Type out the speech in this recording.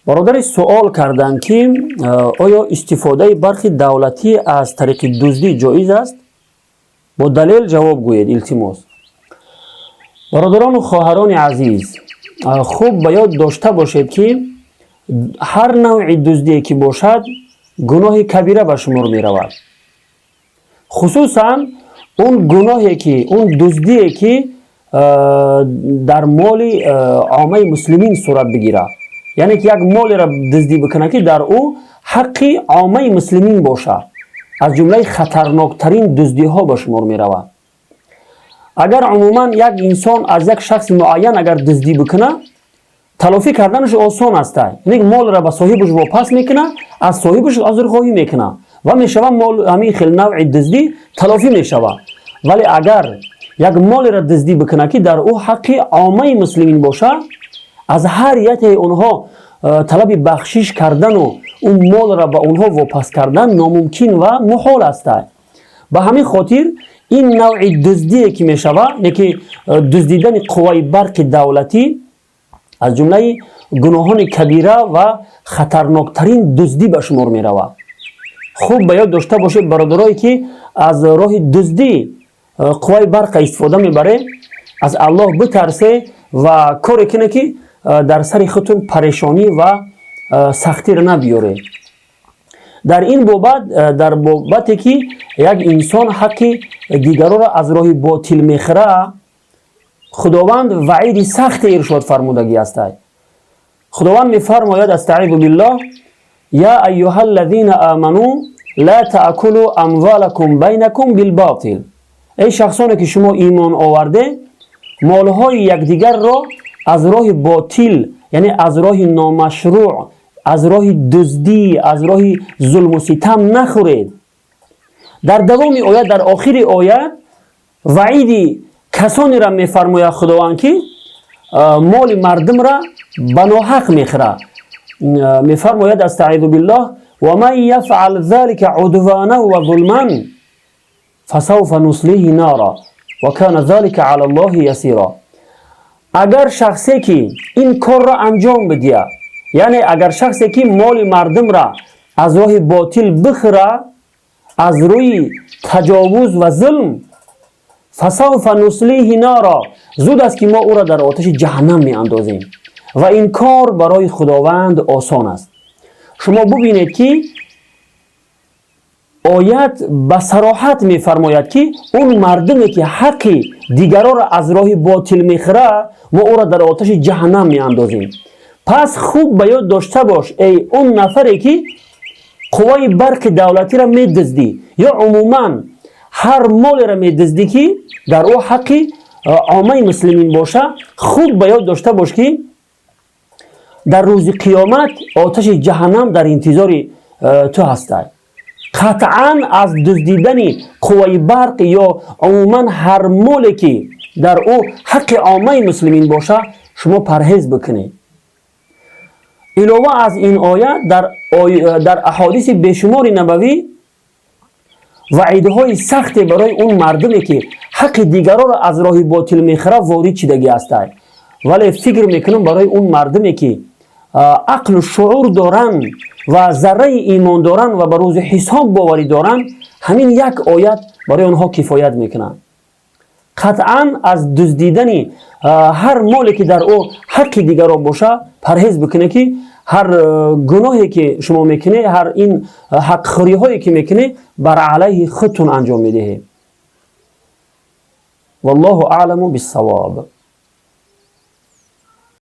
Бародари суол карданд, ки оё истифодаи барқи давлатӣ аз тариқи дуздӣ ҷоиз аст? Бо далел ҷавоб гӯед, илтимос. Бародарону хоҳарони азиз, хуб ба ёд дошта бошед, ки ҳар навъи дуздие ки бошад, гуноҳи кабира ба шумор меравад, хусусан он гуноҳе ки, он дуздие ки дар моли оммаи муслимин сурат бигирад, яъне ки як молеро дуздӣ бикунад, ки дар ӯ ҳаққи оммаи муслимин бошад, аз ҷумлаи хатарноктарин дуздиҳо ба шумор меравад. Агар умуман як инсон аз як шахси муайян агар дуздӣ бикунад, талофӣ карданаш осон аст, яъне молро ба соҳибаш вопас мекунад, аз соҳибаш узрхоҳӣ мекунад ва мешава мол, ҳамин хел навъи дуздӣ талофӣ мешавад. Вале агар як молеро дуздӣ бикунад, ки дар ӯ ҳаққи оммаи муслимин бошад, аз ҳар якеи онҳо талаби бахшиш кардану он молро ба онҳо вопас кардан номумкин ва муҳол аст. Ба ҳамин хотир ин навъи дуздие ки мешавад, не ки дуздидани қувваи барқи давлатӣ, аз ҷумлаи гуноҳони кабира ва хатарноктарин дуздӣ ба шумор меравад. Хуб ба ёд дошта бошед, бародарое ки аз роҳи дуздӣ қувваи барқа истифода мебаред, аз Аллоҳ битарсе ва коре кунед, ки дар сари худтон парешонӣ ва сахтиро набиёред. Дар ин бобат, дар бобате ки як инсон ҳаққи дигароро аз роҳи ботил мехӯра, Худованд ваъиди сахте иршод фармудагӣ ҳастад. Худованд мефармояд: أستعيذ بالله، يا أيها الذين آمنوا لا تأكلوا أموالكم بينكم بالباطل. Эй шахсоне ки шумо имон оварде, молҳои якдигарро аз роҳи ботил, яъне аз роҳи номашрӯъ, аз роҳи дуздӣ, аз роҳи зулму ситам нахӯред. Дар давоми оят, дар охири оят ваъиди касонеро мефармояд Худованд, ки моли мардумра ба ноҳақ мехӯрад. Мефармояд: أستعيذ بالله، ومن يفعل ذلك عدوانا وظلما فسوف نصليه نارا وكان ذلك على الله يسيرا. Агар шахсе ки ин корро анҷом бидиҳад, яъне агар шахсе ки моли мардумра аз роҳи ботил бихӯра, аз рӯи таҷовуз ва зулм، فسوف نصليه نارا، зуд аст, ки мо ӯро дар оташи ҷаҳаннам меандозем ва ин кор барои Худованд осон аст. Шумо бубинед, ки оят ба сароҳат мефармояд, ки он мардуме ки ҳаққи дигароро аз роҳи ботил мехӯра, мо ӯро дар оташи ҷаҳаннам меандозем. Пас хуб ба ёд дошта бош, эй он нафаре ки қувваи барқи давлатиро медуздӣ ё умуман ҳар молеро медуздӣ, ки дар ӯ ҳаққи оммаи муслимин боша, хуб ба ёд дошта бош, ки дар рӯзи қиёмат оташи ҷаҳаннам дар интизори ту ҳастад. Қатъан аз дуздидани қувваи барқ ё умуман ҳар моле ки дар ӯ ҳаққи оммаи муслимин боша, шумо парҳез бикунед. Илова аз ин оят, дар аҳодиси бешумори набавӣ ваъидҳои сахте барои он мардуме ки ҳаққи дигароро аз роҳи ботил мехӯрад, ворид шидагӣ ҳастад. Вале фикр мекунам, барои он мардуме ки ақлу шуур доранд ва зарраи имон доранд ва ба рӯзи ҳисоб боварӣ доранд, ҳамин як оят барои онҳо кифоят мекунад. Қатъан аз дуздидани ҳар моле ки дар ӯ ҳаққи дигаро боша, парҳез бикунед, ки ҳар гуноҳе ки шумо мекунед, ҳар ин ҳақхӯриҳое ки мекунед, бар алайҳи худтон анҷом медиҳед. والله أعلم بالصواب.